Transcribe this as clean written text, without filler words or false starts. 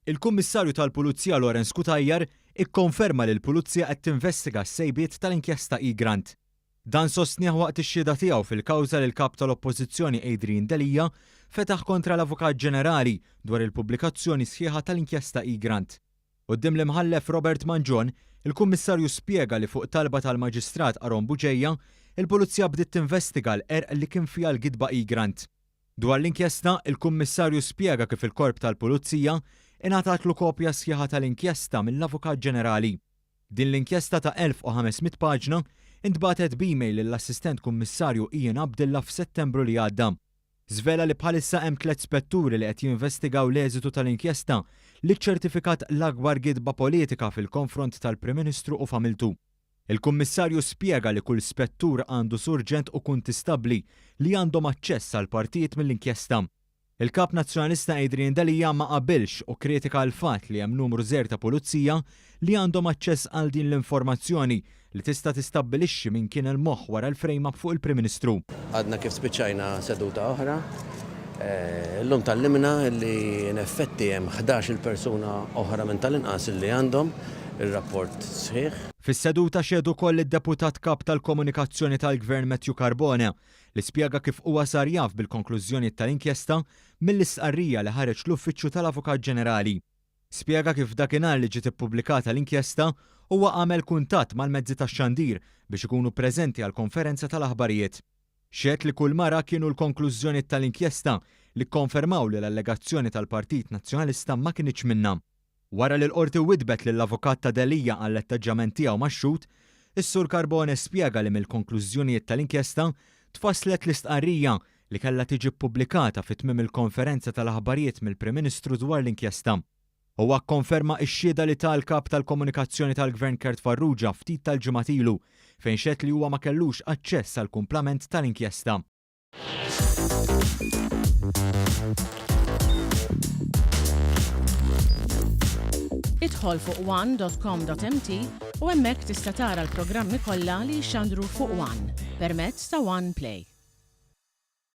Il-Kummissarju tal-Pulizija Lawrence Cutajar ikkonferma li l-Pulizija qed tinvestiga s-sejbiet tal-inkjesta Egrant. Dan sostnieh waqt ix-xhieda tiegħu fil-kawża li l-Kap tal-Oppożizzjoni Adrian Delia fetaħ kontra l-Avukat Ġenerali dwar il-pubblikazzjoni sħiħa tal-inkjesta Egrant. Quddiem l-Imħallef Robert Mangion, il-Kummissarju spjega li fuq talba tal-Maġistrat Aaron Bugeja, il-Pulizija bdiet tinvestiga l-qerq li kien fiha l-gidba Egrant. Dwar l-inkjesta, il-Kummissarju spjega kif il-Korp tal-Pulizija ingħatatlu kopja sħiħa tal-inkjesta mill-Avukat Ġenerali. Din l-inkjesta ta' 1,500 paġna intbagħtet b'email lill-Assistent Kummissarju Ian Abdilla f'Settembru li għadda. Żvela li bħalissa hemm tlett spetturi li qed jinvestigaw l-eżitu tal-inkjesta li ċċertifikat l-akbar gidba politika fil-konfront tal-Prim Ministru u familtu. Il-Kummissarju spjega li kull spettur għandu surġent u kuntistabbli li għandhom aċċess għal partijiet mill-inkjesta. Il-Kap Nazzjonalista Adrian Delia ma qabilx u kkritika l-fatt li hemm numru żgħir ta' pulizija li għandhom aċċess għal din l-informazzjoni li tista' tistabbilixxi min kien il-moħħ wara l-frame-up fuq il-Prim Ministru. Għadna kif spiċċajna seduta oħra. Illum tgħallimna li in effetti hemm 11-il persuna oħra minn tal-inqas li għandhom ir-rapport sħiħ. Fis-seduta xehed ukoll id-Deputat Kap tal-Komunikazzjoni tal-Gvern Matthew Carbone li spjega kif huwa sar jaf bil-konklużjonijiet tal-inkjesta mill-istqarrija li ħareġ l-Uffiċċju tal-Avukat Ġenerali. Spjega kif dakinhar li ġiet ippubblikata l-inkjesta huwa għamel kuntatt mal-mezzi tax-xandir biex ikunu preżenti għall-konferenza tal-aħbarijiet. Xehed li kull mara kienu l-konklużjoniet tal-inkjesta li kkonfermaw li l-allegazzjoni tal-Partit Nazzjonalista ma kinitx minnha. Wara li l-Qorti widdbet lill-avukat ta' Delia għall-atteġġjament tiegħu max-xhud, is-Sur Carbone spjega li mill-konklużjonijiet tal-inkjesta tfasslet l-istqarrija li kellha tiġi ppubblikata fi tmiem il-konferenza tal-aħbarijiet mill-Prim Ministru dwar l-inkjesta. Huwa kkonferma x-xhieda li ta l-Kap tal-Komunikazzjoni tal-Gvern Kurt Farrugia ftit tal-ġimgħat ilu, fejn xehed li huwa ma kellux aċċess għall-kumplament tal-inkjesta. Idħol fuq one.com.mt u hemmhekk tista' tara l-programmi kollha li jixxandru fuq One permezz ta' One Play.